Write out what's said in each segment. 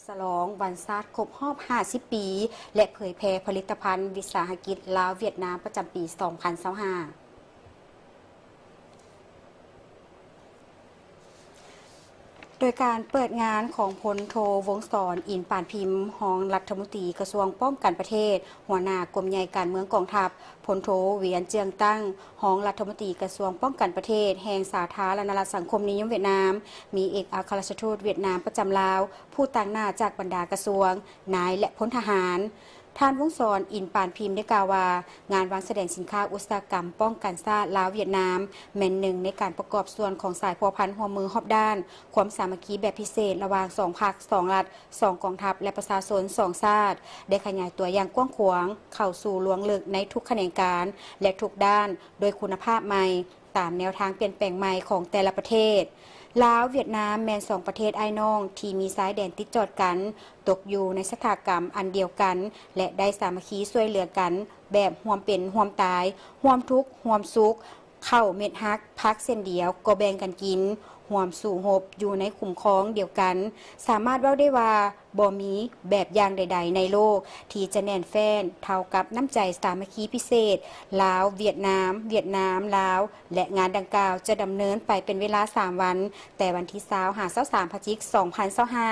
ສະຫຼອງວັນຊາດຄົບຮອບຫ້າສິບປີ ແລະ ເຜີຍແຜ່ຜະລິດຕະພັນວິສາຫະກິດລາວ-ຫວຽດນາມ ປະຈຳປີສອງພັນຊາວຫ້າ ໂດຍການເປີດງານຂອງພົນໂທ ວົງສອນ ອິນປານພິມ ຮອງລັດຖະມົນຕີກະຊວງປ້ອງກັນປະເທດ, ຫົວໜ້າກົມໃຫຍ່ການເມືອງກອງທັບ, ພົນໂທ ຫວຽນ ເຈືອງຕັ້ງ ຮອງລັດຖະມົນຕີກະຊວງປ້ອງກັນປະເທດແຫ່ງສາທາລະນະລັດສັງຄົມນິຍົມຫວຽດນາມ, ມີເອກອັກຄະລັດຖະທູດຫວຽດນາມປະຈຳລາວ ຜູ້ຕາງໜ້າຈາກບັນດາກະຊວງ, ນາຍ ແລະ ພົນທະຫານ. ທ່ານ ວົງສອນ ອິນປານພິມ ໄດ້ກ່າວວ່າ, ງານວາງສະແດງສິນຄ້າອຸດສາຫະກຳປ້ອງກັນຊາດລາວ-ຫວຽດນາມ ແມ່ນໜຶ່ງໃນການປະກອບສ່ວນຂອງສາຍພົວພັນຮ່ວມມືຮອບດ້ານ, ຄວາມສາມັກຄີແບບພິເສດລະຫວ່າງສອງພັກ, ສອງລັດ, ສອງກອງທັບ ແລະ ປະຊາຊົນສອງຊາດ ໄດ້ຂະຫຍາຍຕົວຢ່າງກວ້າງຂວາງເຂົ້າສູ່ລວງເລິກໃນທຸກຂະແໜງການ ແລະ ທຸກດ້ານ ດ້ວຍຄຸນນະພາບໃໝ່ ຕາມແນວທາງປ່ຽນແປງໃໝ່ຂອງແຕ່ລະປະເທດ. ລາວ-ຫວຽດນາມ ແມ່ນສອງປະເທດອ້າຍນ້ອງທີ່ມີຊາຍແດນຕິດຈອດກັນ, ຕົກຢູ່ໃນຊະຕາກຳອັນດຽວກັນ ແລະ ໄດ້ສາມັກຄີຊ່ວຍເຫຼືອກັນແບບຮ່ວມເປັນຮ່ວມຕາຍ, ຮ່ວມທຸກຮ່ວມສຸກ, ເຂົ້າເມັດຮັກ, ຜັກເສັ້ນດຽວກໍແບ່ງກັນກິນ, ຮ່ວມສູ້ຮົບຢູ່ໃນຄຸ້ມຄອງດຽວກັນ, ສາມາດເວົ້າໄດ້ວ່າ ບໍ່ມີແບບຢ່າງໃດໆໃນໂລກທີ່ຈະແໜ້ນແຟ້ນເທົ່າກັບນ້ຳໃຈສາມັກຄີພິເສດລາວ-ຫວຽດນາມ, ຫວຽດນາມ-ລາວ ແລະ ງານດັ່ງກ່າວຈະດຳເນີນໄປເປັນເວລາສາມວັນ, ແຕ່ວັນທີຊາວຫາຊາວສາມພະຈິກສອງພັນຊາວຫ້າ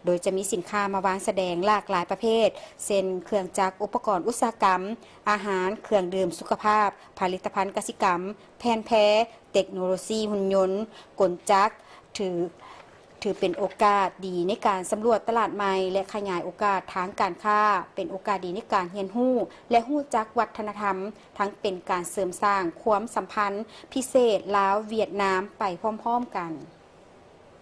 ໂດຍຈະມີສິນຄ້າມາວາງສະແດງຫຼາກຫຼາຍປະເພດ ເຊັ່ນ ເຄື່ອງຈັກ, ອຸປະກອນອຸດສາຫະກຳ, ອາຫານ, ເຄື່ອງດື່ມສຸຂະພາບ, ຜະລິດຕະພັນກະສິກຳ, ແຜ່ນແພ, ເຕັກໂນໂລຊີ, ຫຸ່ນຍົນ, ກົນຈັກ, ຖື ຖືເປັນໂອກາດດີໃນການສຳຫຼວດຕະຫຼາດໃໝ່ ແລະ ຂະຫຍາຍໂອກາດທາງການຄ້າ, ເປັນໂອກາດດີໃນການຮຽນຮູ້ ແລະ ຮູ້ຈັກວັດທະນະທຳ, ທັງເປັນການເສີມສ້າງຄວາມສຳພັນພິເສດລາວ-ຫວຽດນາມໄປພ້ອມໆກັນ.